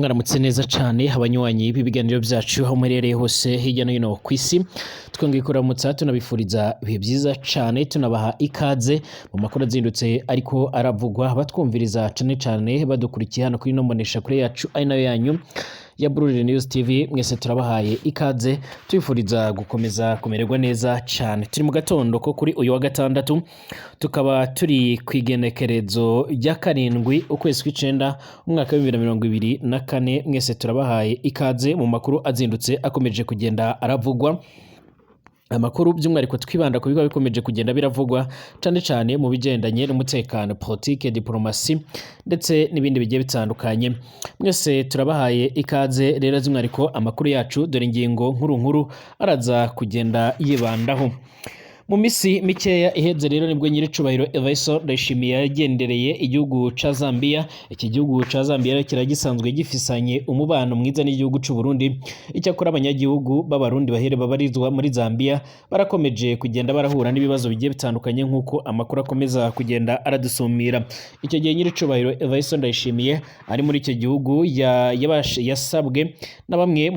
Mwaramutse neza cane abanywanyi b'ibiganiro vyacu aho muherereye hose hirya no hino kw'isi. Twongeye kuramutsa, tunabifuriza ibihe vyiza cane, tunabaha ikaze mu makuru azindutse ariko aravugwa. Batwumviriza cane cane badukurikiye hano kuri ino mboneshakure yacu ari nayo yanyu ya Bururi News TV, mwese turabahaye ikaze, tubifuriza gukomeza kumererwa neza cane. Turi mu gatondo ko kuri uyu wa gatandatu, tukaba turi kw'igenekerezo rya 7 ukwezi kw'icenda umwaka wa 2024. Mwese turabahaye ikaze mu makuru azindutse akomeje kugenda aravugwa. Amakuru by'umwihariko twibanda ku biba bikomeje kugenda biravugwa cane cane mu bigendanye n'umutekano, politike, diplomasi ndetse n'ibindi bigiye bitandukanye. Mwese turabahaye ikaze rero. By'umwihariko amakuru yacu, dore ingingo nkuru nkuru araza kugenda yibandaho. Mu misi mikeya iheze rero nibwo nyiricubahiro Evariste Ndayishimiye yagendereye igihugu ca Zambia. Iki gihugu ca Zambia rero kira gisanzwe gifisanye umubano mwiza n'igihugu c'u Burundi. Icyakora abanyagihugu b'Abarundi bahere babarizwa muri Zambia barakomeje kugenda barahura n'ibibazo bigiye bitandukanye, nk'uko amakuru akomeza kugenda aradusumira. Icyo gihe nyiricubahiro Evariste Ndayishimiye ari muri icyo gihugu yasabwe na bamwe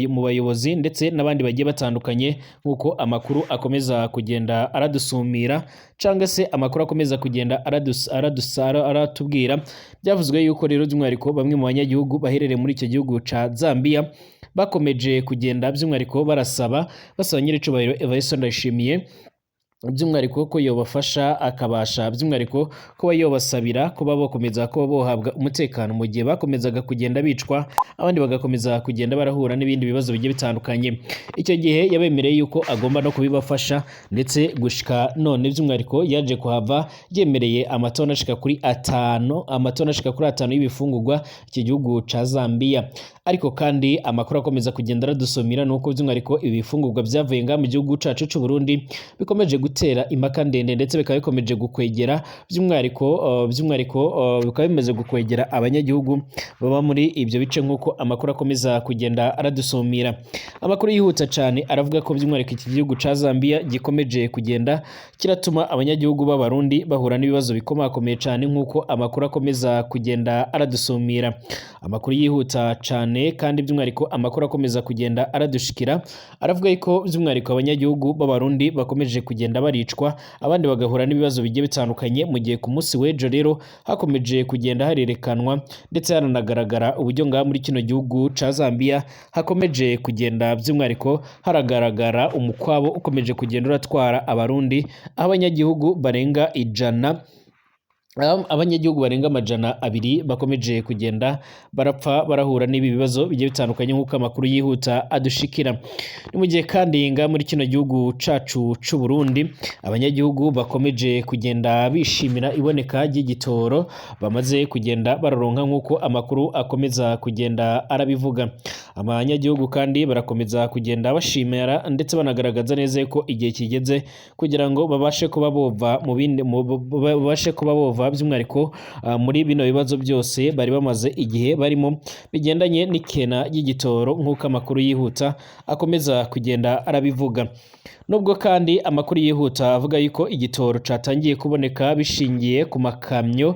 mu bayobozi ndetse n'abandi bagiye batandukanye, nk'uko amakuru akomeza kugenda aradusumira, cyangwa se amakuru akomeza kugenda aratubwira. Byavuzwe yuko rero by'umwihariko bamwe mu banyagihugu baherereye muri icyo gihugu ca Zambia bakomeje kugenda by'umwihariko basaba nyiricubahiro Evariste Ndayishimiye by'umwihariko ko yobafasha, akabasha by'umwihariko kuba yobasabira kuba bakomeza kuba bohabwa umutekano mu gihe bakomezaga kugenda bicwa, abandi bagakomeza kugenda barahura n'ibindi bibazo bigiye bitandukanye. Icyo gihe yabemereye yuko agomba no kubibafasha, ndetse gushika none by'umwihariko yaje kuhava yemereye amatoni ashika kuri 5 y'ibifungurwa iki gihugu ca Zambia. Ariko kandi amakuru akomeza kugenda aradusomera nuko by'umwihariko ibi bifungurwa byavuye ngaha mu gihugu cacu c'u Burundi bikomeje gutera impaka ndende, ndetse bikaba bikomeje gukwegera by'umwihariko bikaba bimaze gukwegera abanyagihugu baba muri ibyo bice, nk'uko amakuru akomeza kugenda aradusumira. Amakuru yihuta cyane aravuga ko by'umwihariko iki gihugu ca Zambia gikomeje kugenda kiratuma abanyagihugu b'Abarundi bahura n'ibibazo bikomakomeye cyane, nk'uko amakuru akomeza kugenda aradusumira. Amakuru yihuta cyane kandi by'umwihariko amakuru akomeza kugenda aradushikira aravuga ko by'umwihariko abanyagihugu b'Abarundi bakomeje kugenda baricwa, abandi bagahura n'ibibazo bigiye bitandukanye, mu gihe ku munsi w'ejo rero hakomeje kugenda harerekanwa ndetse haranagaragara uburyo ngaha muri kino gihugu ca Zambia hakomeje kugenda by'umwihariko haragaragara umukwabo ukomeje kugenda uratwara Abarundi, aho abanyagihugu barenga 100, abanyagihugu barenga 200 bakomeje kugenda barapfa, barahura n'ibi bibazo bigiye bitandukanye, nk'uko amakuru yihuta adushikira. Ni mu gihe kandi nga muri kino gihugu cacu c'u Burundi abanyagihugu bakomeje kugenda bishimira iboneka ry'igitoro bamaze kugenda bararonka, nk'uko amakuru akomeza kugenda arabivuga. Abanyagihugu kandi barakomeza kugenda bashimira ndetse banagaragaza neza ko igihe kigeze kugira ngo babashe kuba bova mu bindi, babashe kuba bova by'umwihariko muri bino bibazo byose bari bamaze igihe barimo bigendanye n'ikena ry'igitoro, nk'uko amakuru yihuta akomeza kugenda arabivuga. Nubwo kandi amakuru yihuta avuga yuko igitoro catangiye kuboneka bishingiye ku makamyo,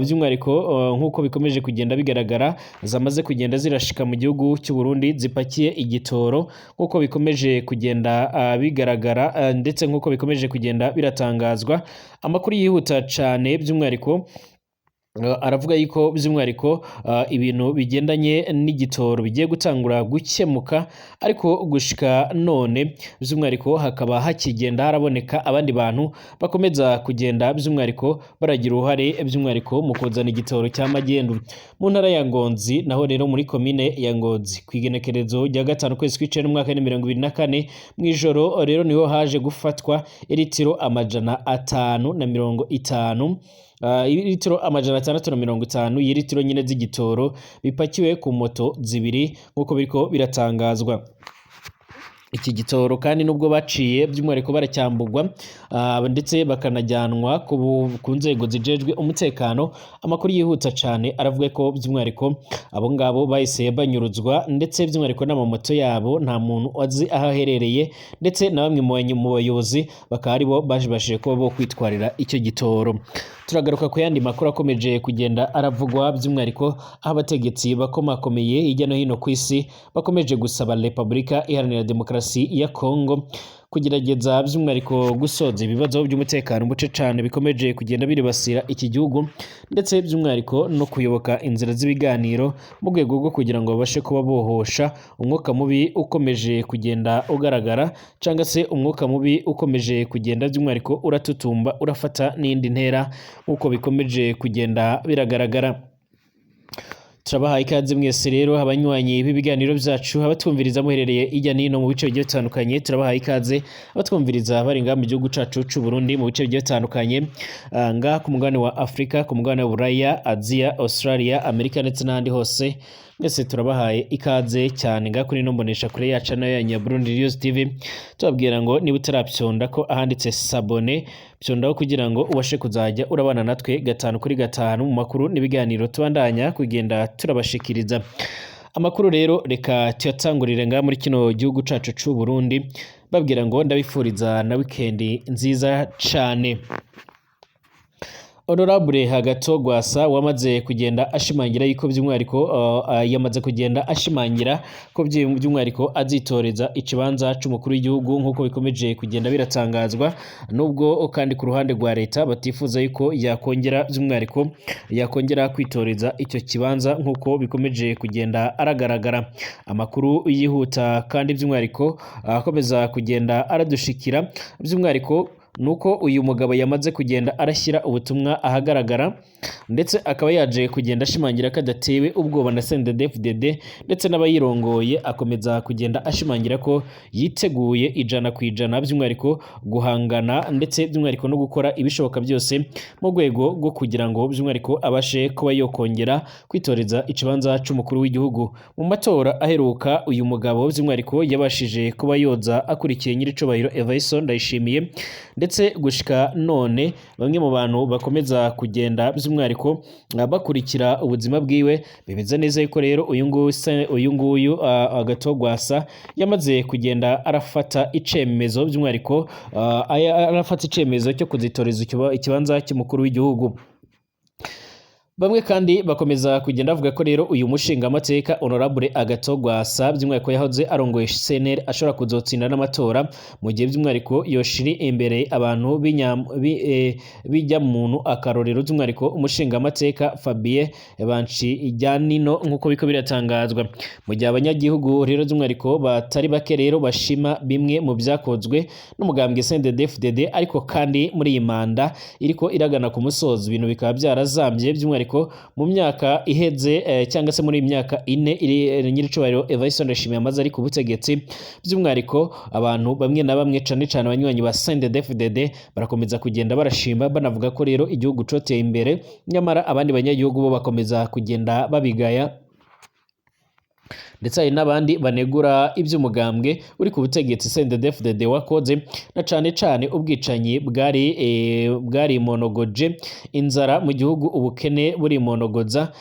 by'umwihariko nk'uko bikomeje kugenda bigaragara zamaze kugenda zirashika mu gihugu cy'u Burundi zipakiye igitoro, nk'uko bikomeje kugenda bigaragara, ndetse nk'uko bikomeje kugenda biratangazwa. Amakuru yihuta cane by'umwihariko aravuga yuko by'umwihariko ibintu bigendanye n'igitoro bigiye gutangura gukemuka, ariko gushika none by'umwihariko hakaba hakigenda haraboneka abandi bantu bakomeza kugenda by'umwihariko baragira uruhare by'umwihariko mu kuzana igitoro cya magendu. Mu ntara ya Ngozi naho rero, muri komine ya Ngozi, ku igenekerezo rya 5 kwezi kw'icenda umwaka wa 2024 mw'ijoro rero niho haje gufatwa iritiro 550, litiro 650 y'iritiro nyine z'igitoro bipakiwe ku moto zibiri, nk'uko biriko biratangazwa. Iki gitoro kandi nubwo baciye by'umwihariko baracyambugwa, ndetse bakanajyanwa ku nzego zijejwe umutekano, amakuru yihuta cane aravuga ko by'umwihariko abo ngabo bahise banyuruzwa, ndetse by'umwihariko n'amamoto yabo nta muntu azi aho aherereye, ndetse na bamwe mu bayobozi bakaba aribo babashije kuba bo kwitwarira icyo gitoro. Turagaruka ku yandi makuru akomeje kugenda aravugwa, by'umwihariko aho abategetsi bakomakomeye hirya no hino ku isi bakomeje gusaba Repubulika Iharanira Demokarasi ya Kongo kugerageza by'umwihariko gusoza ibibazo by'umutekano muce cane bikomeje kugenda biribasira iki gihugu, ndetse by'umwihariko no kuyoboka inzira z'ibiganiro mu rwego rwo kugira ngo babashe kuba bohosha umwuka mubi ukomeje kugenda ugaragara, cyangwa se umwuka mubi ukomeje kugenda by'umwihariko uratutumba urafata n'indi ntera nk'uko bikomeje kugenda biragaragara. Turabahaye ikaze mwese rero abanywanyi b'ibiganiro byacu, abatwumviriza muherereye hirya no hino mu bice bigiye bitandukanye, turabahaye ikaze abatwumviriza bari ngaha mu gihugu cacu c'u Burundi mu bice bigiye bitandukanye, ngaha ku mugabane wa Afrika, ku mugabane wa Buraya, Aziya, Australia, Amerika ndetse n'ahandi hose, mwese turabahaye ikaze cyane ngaha kuri ino mbonesha kure yacu nayo ya Burundi News TV. Tubabwira ngo niba utarapyonda ko ahanditse s'abonner, pyondaho kugira ngo ubashe kuzajya urabana natwe 5 kuri 5 mu makuru n'ibiganiro tubandanya kugenda turabashikiriza. Amakuru rero reka tuyatangurire ngaha muri kino gihugu cacu c'u Burundi, babwira ngo ndabifuriza na weekend nziza cane. Honorable Agathon Rwasa wamaze kugenda ashimangira yuko by'umwihariko yamaze kugenda ashimangira ko by'umwihariko azitoreza ikibanza c'umukuru w'igihugu nk'uko bikomeje kugenda biratangazwa, nubwo kandi ku ruhande rwa leta batifuza yuko yakongera by'umwihariko yakongera kwitoreza icyo kibanza nk'uko bikomeje kugenda aragaragara. Amakuru yihuta kandi by'umwihariko akomeza kugenda aradushikira by'umwihariko nuko uyu mugabo yamaze kugenda arashyira ubutumwa ahagaragara, ndetse akaba yaje kugenda ashimangira ko adatewe ubwoba na CNDD-FDD ndetse n'abayirongoye, akomeza kugenda ashimangira ko yiteguye 100% by'umwihariko guhangana ndetse by'umwihariko no gukora ibishoboka byose mu rwego rwo kugira ngo by'umwihariko abashe kuba yokongera kwitoreza ikibanza c'umukuru w'igihugu. Mu matora aheruka uyu mugabo by'umwihariko yabashije kuba yoza akurikiye nyiricubahiro Evariste Ndayishimiye, ndetse gushika none bamwe mu bantu bakomeza kugenda by'umwihariko bakurikira ubuzima bwiwe bemeza neza yuko rero uyu nguyu Agathon Rwasa yamaze kugenda arafata icemezo by'umwihariko arafata icemezo cyo kuzitoreza ikibanza cy'umukuru w'igihugu. Bamwe kandi bakomeza kugenda bavuga ko rero uyu mushingamateka Honorable Agathon Rwasa by'umwihariko yahoze arongoye CNL ashobora kuzotsinda n'amatora mu gihe by'umwihariko yoshiri imbere abantu bijya muntu akarorero by'umwihariko umushingamateka Fabien Banshijyanino nk'uko biko biratangazwa. Mu gihe abanyagihugu rero by'umwihariko batari bake rero bashima bimwe mu byakozwe n'umugambwe CNDD-FDD, ariko kandi muri iyi manda iriko iragana ku musozo ibintu bikaba byarazambye by'umwihariko mu myaka iheze, cyangwa se muri myaka ine iri nyiricubahiro Evariste Ndayishimiye amaze ari ku butegetsi, by'umwihariko abantu bamwe na bamwe cane cane abanywanyi ba CNDD-FDD barakomeza kugenda barashima banavuga ko rero igihugu coteye imbere, nyamara abandi banyagihugu bo bakomeza kugenda babigaya, ndetse hari n'abandi banegura iby'umugambwe uri ku butegetsi CNDD-FDD wakoze, na cane cane ubwicanyi bwari monogoje, inzara mu gihugu, ubukene buri monogoza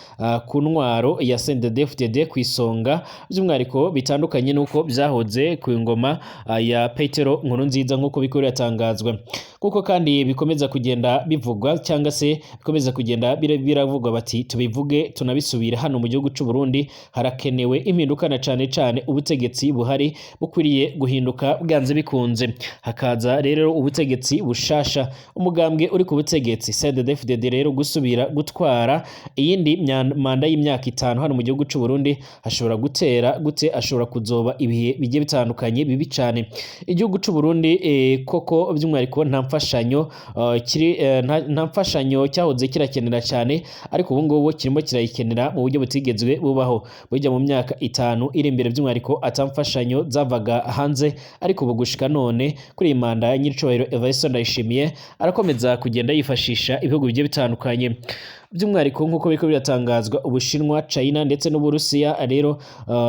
ku ntwaro ya CNDD-FDD ku isonga, by'umwihariko bitandukanye nuko byahoze ku ngoma ya Petero Nkurunziza nk'uko biko biratangazwa. Kuko kandi bikomeza kugenda bivugwa cyangwa se bikomeza kugenda biravugwa bati tubivuge tunabisubire hano mu gihugu c'u Burundi harakenewe impinduka na cane cane ubutegetsi buhari bukwiriye guhinduka bwanze bikunze, hakaza rero ubutegetsi bushasha. Umugambwe uri ku butegetsi CNDD-FDD rero gusubira gutwara iyindi manda y'imyaka 5 hano mu gihugu c'u Burundi hashobora gutera gute, ashobora kuzoba ibihe bigiye bitandukanye bibi cane. Igihugu c'u Burundi koko by'umwihariko nta mfashanyo kiri nta mfashanyo cyahoze kirakenera cyane, ariko ubu ngubu kirimo kirayikenera mu buryo butigezwe bubaho. Burya mu myaka 5 iri imbere by'umwihariko atamfashanyo zavaga hanze, ariko ubu gushika none kuri iyi manda ya nyiricubahiro Evariste Ndayishimiye arakomeza kugenda yifashisha ibihugu bigiye bitandukanye. By'umwihariko nk'uko biriko biratangazwa, Ubushinwa, China ndetse n'Uburusiya rero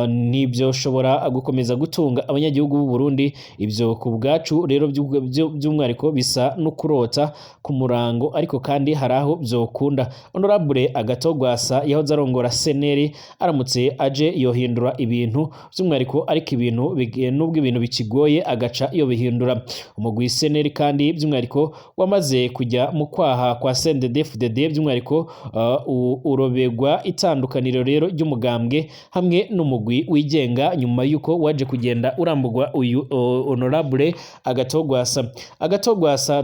ntibyoshobora gukomeza gutunga abanyagihugu b'u Burundi. Ivyo ku bwacu rero by'umwihariko bisa no kurota ku murango, ariko kandi hari aho vyokunda. Honorable Agathon Rwasa yahoze arongora CNL aramutse aje yohindura ibintu by'umwihariko, ariko ibintu nubwo ibintu bikigoye agaca yobihindura. Umugwi CNL kandi by'umwihariko wamaze kujya mu kwaha kwa CNDD-FDD, by'umwihariko urobegwa itandukaniro rero ry'umugambwe hamwe n'umugwi wigenga, nyuma yuko waje kugenda urambugwa uyu Honorable Agathon Rwasa. Agathon Rwasa,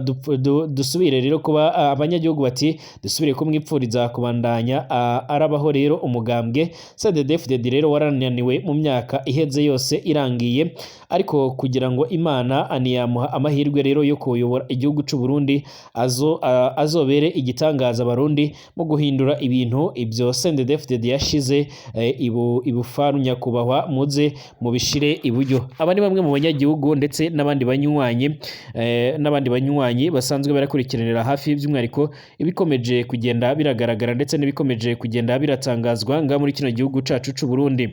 dusubire rero kuba abanyagihugu bati dusubire kumwipfuriza kubandanya arabaho. Rero umugambwe CNDD-FDD rero warananiwe mu myaka iheze yose irangiye, ariko kugira ngo Imana aniyamuha amahirwe rero yo kuyobora igihugu c'u Burundi, azobere igitangaza abarundi mu guhindura ibintu. Ibyo CNDD-FDD yashize ibufaru, nyakubahwa muze mubishire iburyo. Aba ni bamwe mu banyagihugu ndetse n'abandi banywanyi basanzwe barakurikiranira hafi by'umwihariko ibikomeje kugenda biragaragara ndetse n'ibikomeje kugenda biratangazwa nga muri kino gihugu cacu c'u Burundi.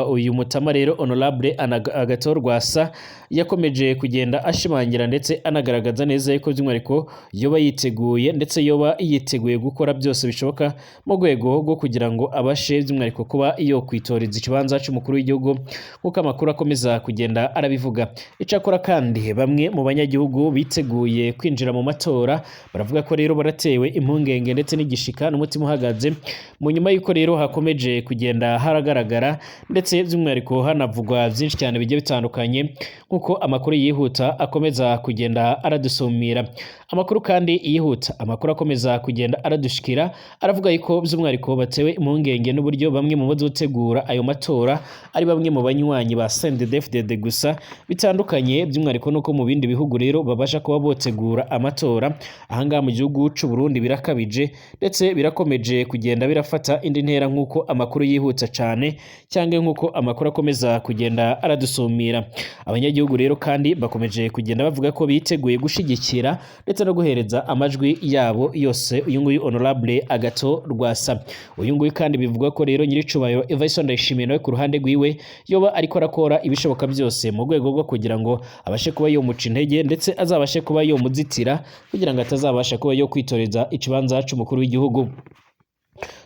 Uyu mutama rero Honorable Agathon Rwasa yakomeje kugenda ashimangira ndetse anagaragaza neza yuko by'umwihariko yoba yiteguye ndetse yoba yiteguye gukora byose bishoboka mu rwego rwo kugira ngo abashe by'umwihariko kuba yo kwitoreza ikibanza cy'umukuru w'igihugu, nk'uko amakuru akomeza kugenda arabivuga. Icakora kandi bamwe mu banyagihugu biteguye kwinjira mu matora baravuga ko rero baratewe impungenge ndetse n'igishika n'umutima uhagaze, mu nyuma y'uko rero hakomeje kugenda haragaragara ndetse by'umwihariko hanavugwa byinshi cyane bigiye bitandukanye, nk'uko amakuru yihuta akomeza kugenda aradusumira. Amakuru kandi yihuta, amakuru akomeza kugenda aradushikira, aravuga yuko by'umwihariko batewe impungenge n'uburyo bamwe mu bazotegura ayo matora ari bamwe mu banywanyi ba CNDD-FDD gusa, bitandukanye by'umwihariko nuko mu bindi bihugu rero babasha kuba botegura amatora. Ahangaha mu gihugu c'u Burundi birakabije ndetse birakomeje kugenda birafata indi ntera, nk'uko amakuru yihuta cyane cyangwa nk'uko amakuru akomeza kugenda aradusumira. Abanyagihugu rero kandi bakomeje kugenda bavuga ko biteguye gushigikira ndetse no guhereza amajwi yabo yose uyu nguyu Honorable Agathon Rwasa. Uyu nguyu kandi bivugwa ko rero nyiricubahiro Evariste Ndayishimiye nawe ku ruhande rwiwe yoba ariko arakora ibishoboka byose mu rwego rwo kugira ngo abashe kuba yomuca intege ndetse azabashe kuba yomuzitira kugira ngo atazabasha kuba yo kwitoreza ikibanza c'umukuru w'igihugu.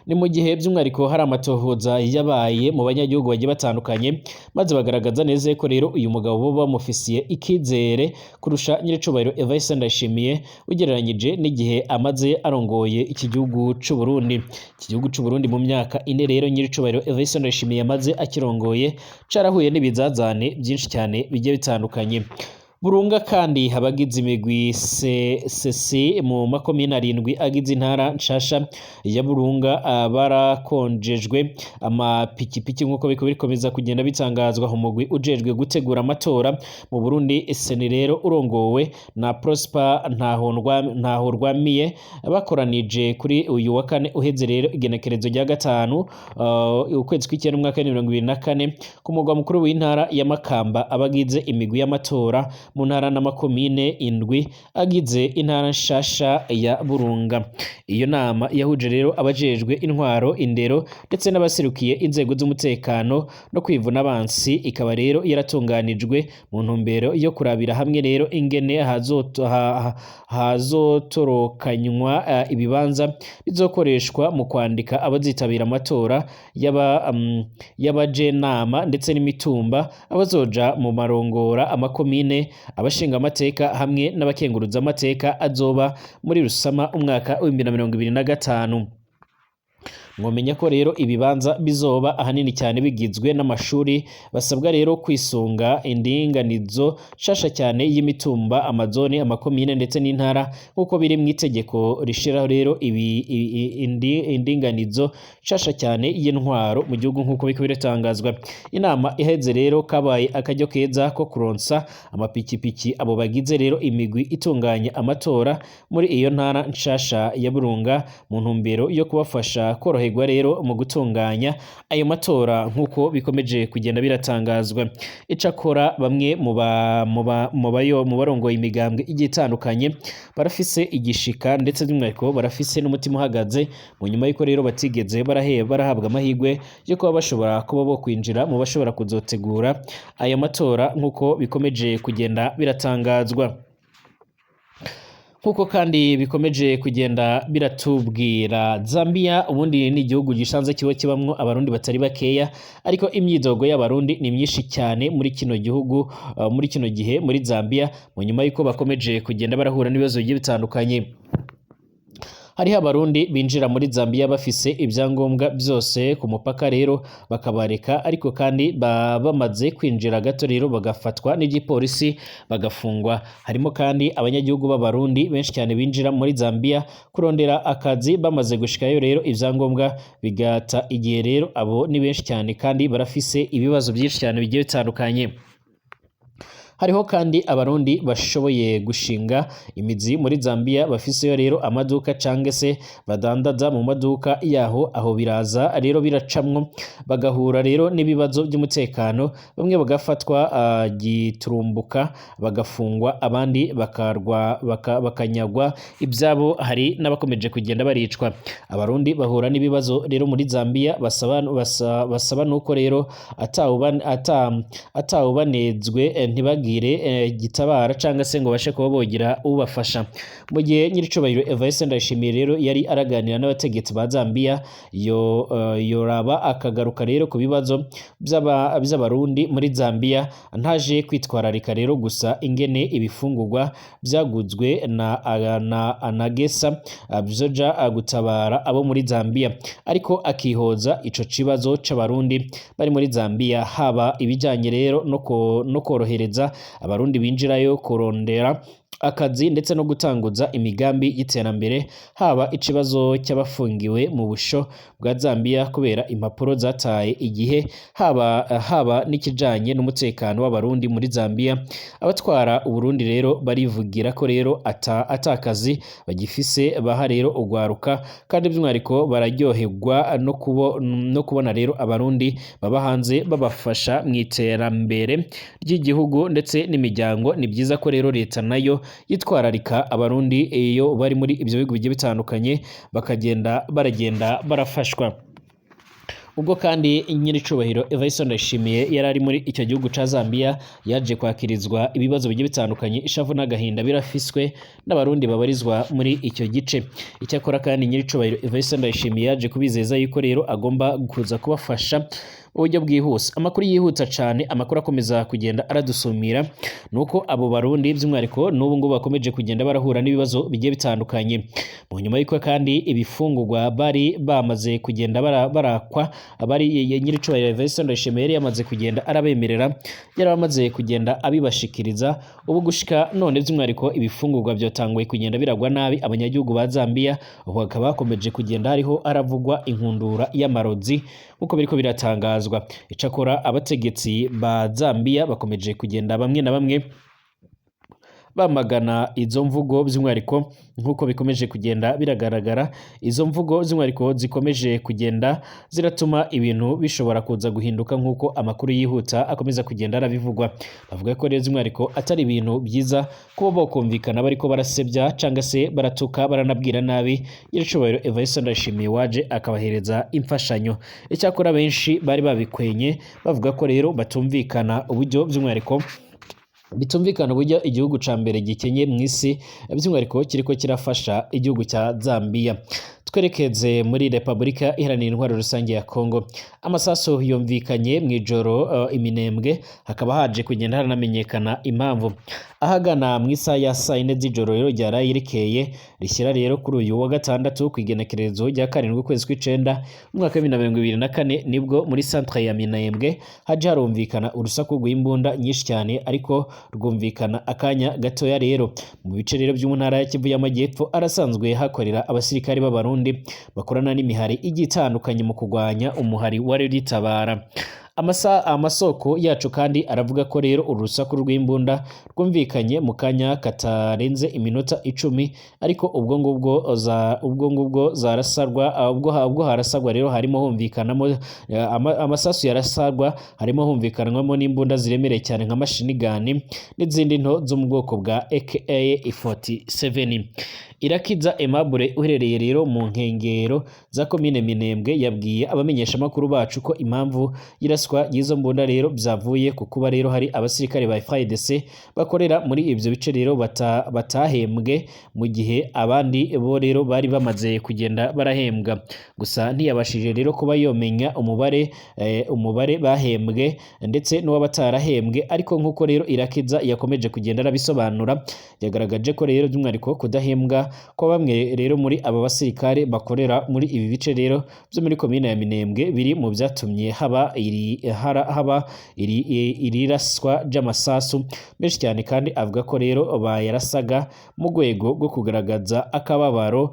Ni mu gihe by'umwihariko hari amatohoza yabaye mu banyagihugu bagiye batandukanye, maze bagaragaza neza ko rero uyu mugabo bo bamufisiye ikizere kurusha nyiricubahiro Evariste Ndayishimiye, ugereranyije n'igihe amaze arongoye iki gihugu c'u Burundi. Iki gihugu c'u Burundi mu myaka 4 rero nyiricubahiro Evariste Ndayishimiye amaze akirongoye carahuye n'ibizazane byinshi cyane bigiye bitandukanye. Burunga kandi abagize imigwi CC mu makomine arindwi agize intara nshasha ya Burunga barakonjejwe amapikipiki, nk'uko biriko bikomeza kugenda bitangazwa. Umugwi ujejwe gutegura amatora mu Burundi CENI rero urongowe na Prosper Ntahorwamiye bakoranije kuri uyu wa kane uheze rero, igenekerezo rya 5 ukwezi kw'icyenda umwaka wa 2024, ku mugwa mukuru w'intara ya Makamba, abagize imigwi y'amatora mu ntara n'amakomine indwi agize intara nshasha ya Burunga. Iyo nama yahuje rero abajejwe intwaro, indero ndetse n'abaserukiye inzego z'umutekano no kwivuna abansi, ikaba rero yaratunganijwe mu ntumbero yo kurabira hamwe rero ingene hazotorokanywa ibibanza bizokoreshwa mu kwandika abazitabira amatora y'abajenama ndetse n'imitumba, abazoja mu marongora amakomine, abashinga amateka hamwe n'abakenguruza amateka azoba muri Rusama umwaka w'2025. Mwomenya ko rero ibibanza bizoba ahanini cyane bigizwe n'amashuri. Basabwa rero kwisunga indinganizo nshasha cyane y'imitumba, amazone, amakomine ndetse n'intara, nk'uko biri mu itegeko rishiraho rero indinganizo nshasha cyane y'intwaro mu gihugu, nk'uko biriko biratangazwa. Inama iheze rero kabaye akaryo keza ko kuronsa amapikipiki abo bagize rero imigwi itunganya amatora muri iyo ntara nshasha ya Burunga, mu ntumbero yo kubafasha koroherwa. koroherwa rero mu gutunganya ayo matora nk'uko bikomeje kugenda biratangazwa. Icakora bamwe mu ba mu ba mu bayo mu barongoye imigambwe igiye itandukanye barafise igishika, ndetse by'umwihariko barafise n'umutima uhagaze mu nyuma y'uko rero batigeze barahabwa amahirwe yo kuba bashobora kuba bo kwinjira mu bashobora kuzotegura ayo matora nk'uko bikomeje kugenda biratangazwa. Nkuko kandi bikomeje kugenda biratubwira, Zambia ubundi ni igihugu gisanzwe kiba kibamwo abarundi batari bakeya, ariko imyidogo y'abarundi ni myinshi cyane muri kino gihugu, muri kino gihe muri Zambia, mu nyuma y'uko bakomeje kugenda barahura n'ibibazo bigiye bitandukanye. Hariho abarundi binjira muri Zambia bafise ibyangombwa byose ku mupaka rero bakabareka, ariko kandi bamaze kwinjira gato rero bagafatwa n'igipolisi bagafungwa. Harimo kandi abanyagihugu b'abarundi benshi cyane binjira muri Zambia kurondera akazi, bamaze gushikayo rero ibyangombwa bigata igihe rero abo ni benshi cyane kandi barafise ibibazo byinshi cyane bigiye bitandukanye. Hariho kandi abarundi bashoboye gushinga imizi muri Zambia, bafiseyo rero amaduka canke se badandaza mu maduka yaho, aho biraza rero biracamwo bagahura rero n'ibibazo by'umutekano, bamwe bagafatwa giturumbuka bagafungwa, abandi bakarwa bakanyagwa ibyabo, hari n'abakomeje kugenda baricwa. Abarundi bahura n'ibibazo rero muri Zambia basaba nuko rero atawubanezwe ntibagire gitabara cyangwa se ngo bashe kuba bogira ubafasha. Mu gihe nyiricubahiro Evariste Ndayishimiye rero yari araganira n'abategetsi ba Zambia, yoraba akagaruka rero ku bibazo by'abarundi muri Zambia, ntaje kwitwararika rero gusa ingene ibifungurwa byaguzwe na Anagesa byoja gutabara abo muri Zambia, ariko akihoza ico kibazo c'abarundi bari muri Zambia, haba ibijanye rero no korohereza abarundi binjirayo kurondera akazi ndetse no gutanguza imigambi y'iterambere, haba ikibazo cy'abafungiwe mu busho bwa Zambia kubera impapuro zataye igihe, haba n'ikijanye n'umutekano w'abarundi muri Zambia. Abatwara Uburundi rero barivugira ko rero atakazi bagifise baha rero ugwaruka, kandi by'umwihariko bararyoherwa no kubona rero abarundi baba hanze babafasha mu iterambere ry'igihugu ndetse n'imiryango. Ni byiza ko rero leta nayo yitwararika abarundi iyo bari muri ibyo bihugu bigiye bitandukanye, bakagenda baragenda barafashwa. Ubwo kandi nyiricubahiro Evariste Ndayishimiye yari ari muri icyo gihugu ca Zambia, yaje kwakirizwa ibibazo bigiye bitandukanye, ishavu n'agahinda birafiswe n'abarundi babarizwa muri icyo gice. Icyakora kandi nyiricubahiro Evariste Ndayishimiye yaje kubizeza yuko rero agomba kuza kubafasha mu buryo bwihuse. Amakuru yihuta cyane, amakuru akomeza kugenda aradusumira nuko abo barundi by'umwihariko n'ubu ngubu bakomeje kugenda barahura n'ibibazo bigiye bitandukanye. Mu nyuma y'uko kandi ibifungurwa bari bamaze kugenda barakwa, abari nyiricubahiro Evariste Ndayishimiye yari yamaze kugenda arabemerera, yari amaze kugenda abibashikiriza. Ubu gushika none by'umwihariko ibifungurwa byatanguye kugenda biragwa nabi abanyagihugu ba Zambia, ubu hakaba hakomeje kugenda hariho haravugwa inkundura y'amarozi nkuko biriko biratangazwa. Icakora abategetsi ba Zambia bakomeje kugenda bamwe na bamwe bamagana izo mvugo, by'umwihariko nkuko bikomeje kugenda biragaragara, izo mvugo by'umwihariko zikomeje kugenda ziratuma ibintu bishobora kuza guhinduka nkuko amakuru yihuta akomeza kugenda arabivugwa. Bavuga ko rero by'umwihariko atari ibintu byiza kuba bokumvikana bariko barasebya cyangwa se baratuka baranabwira nabi nyiricubahiro Evariste Ndayishimiye waje akabahereza imfashanyo. Icyakora benshi bari babikwenye bavuga ko rero batumvikana uburyo by'umwihariko bitumvikana uburyo igihugu ca mbere gikenye mu isi by'umwihariko kiriko kirafasha igihugu cya Zambia. Twerekeze muri Repubulika Iharanira Intwaro Rusange ya Kongo. Amasasu yumvikanye mu ijoro iminembwe, hakaba haje kugenda haranamenyekana impamvu. Ahagana mu isaha ya saa yine z'ijoro rero ryaraye rikeye rishyira rero kuri uyu wa gatandatu ku igenekerezo rya 7 ukwezi kw'icenda umwaka wa 2024, nibwo muri centre ya Minembwe haje harumvikana urusaku rw'imbunda nyinshi cyane, ariko rwumvikana akanya gatoya rero. Mu bice rero byo mu ntara ya Kivu y'Amajyepfo arasanzwe hakorera abasirikari b'abarundi bakorana n'imihari igiye itandukanye mu kurwanya umuhari wa Ritabara. Amasoko yacu kandi aravuga ko rero uru rusaku rw'imbunda rwumvikanye mu kanya katarenze iminota 10, ariko ubwo ngubwo zarasarwa, ubwo harasagwa rero harimo humvikanamo amasasu yarasarwa, harimo humvikanwamo n'imbunda ziremereye cyane nka machine gun n'izindi nto zo mu bwoko bwa AK47. Irakiza Aimable uherereye rero mu nkengero za komine Minembwe yabwiye abamenyeshamakuru bacu ko impamvu y'iraswa ry'izo mbunda rero byavuye ku kuba rero hari abasirikare ba FARDC bakorera muri ibyo bice rero batahembwe mu gihe abandi bo rero bari bamaze kugenda barahembwa. Gusa ntiyabashije rero kuba yomenya umubare bahembwe ndetse n'uwabatarahembwe, ariko nk'uko rero Irakiza yakomeje kugenda arabisobanura, yagaragaje ko rero by'umwihariko kudahembwa ko bamwe rero muri aba basirikare bakorera muri ibi bice rero byo muri komine ya Minembwe biri mu byatumye haba iri raswa ry'amasasu menshi cyane. Kandi avuga ko rero bayarasaga mu rwego rwo kugaragaza akababaro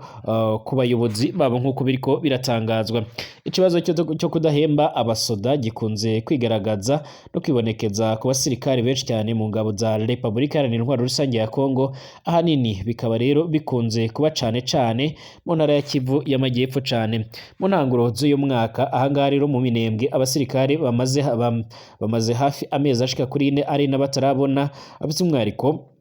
ku bayobozi babo, nk'uko biriko biratangazwa. Ikibazo cyo kudahemba abasoda gikunze kwigaragaza no kwibonekeza ku basirikare benshi cyane mu ngabo za Repubulika Iharanira Intwaro Rusange ya Kongo, ahanini bikaba rero bikunze kuba cane cane mu ntara ya Kivu y'Amajyepfo cane. Mu ntanguro z'uyu mwaka, ahangaha rero mu Minembwe, abasirikare bamaze hafi amezi ashika kuri 4 ari n'abatarabona by'umwihariko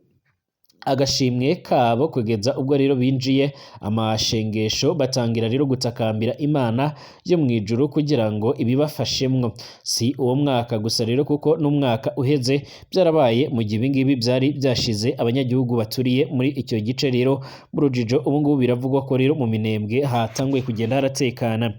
agashimwe kabo, kugeza ubwo rero binjiye amashengesho batangira rero gutakambira Imana yo mu ijuru kugira ngo ibibafashemwo. Si uwo mwaka gusa rero, kuko n'umwaka uheze byarabaye, mu gihe ibingibi byari byashize abanyagihugu baturiye muri icyo gice rero mu rujijo. Ubu ngubu biravugwa ko rero mu Minembwe hatanguye kugenda haratekana.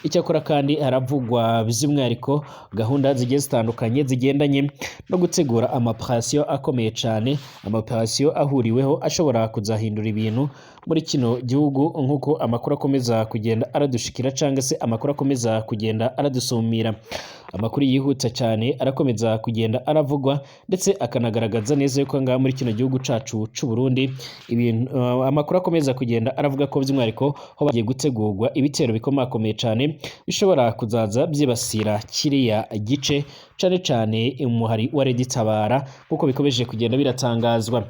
Icyakora kandi haravugwa by'umwihariko gahunda zigiye zitandukanye zigendanye no gutegura ama opération akomeye cyane, ama opération ahuriweho ashobora kuzahindura ibintu muri kino gihugu, nk'uko amakuru akomeza kugenda aradushikira cyangwa se amakuru akomeza kugenda aradusumira. Amakuru yihuta cyane arakomeza kugenda aravugwa ndetse akanagaragaza neza yuko ngaha muri kino gihugu cacu c'u Burundi ibintu amakuru akomeza kugenda aravuga ko by'umwihariko ho bagiye gutegurwa ibitero bikomakomeye cyane bishobora kuzaza byibasira kiriya gice, cane cane umuhari wa RED Tabara, nk'uko bikomeje kugenda biratangazwa.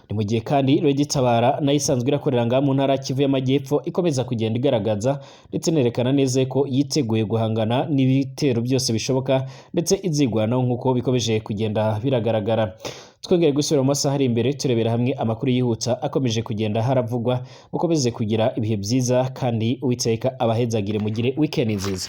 Ni mu gihe kandi RED Tabara nayo isanzwe irakorera ngaha mu ntara ya Kivu y'Amajyepfo ikomeza kugenda igaragaza ndetse inerekana neza ko yiteguye guhangana n'ibitero byose bishoboka ndetse izigwanaho, nk'uko bikomeje kugenda biragaragara. Twongere gusubira mu masaha ari imbere turebera hamwe amakuru yihuta akomeje kugenda haravugwa. Mukomeze kugira ibihe byiza kandi Uwiteka abahezagire, mugire weekend nziza.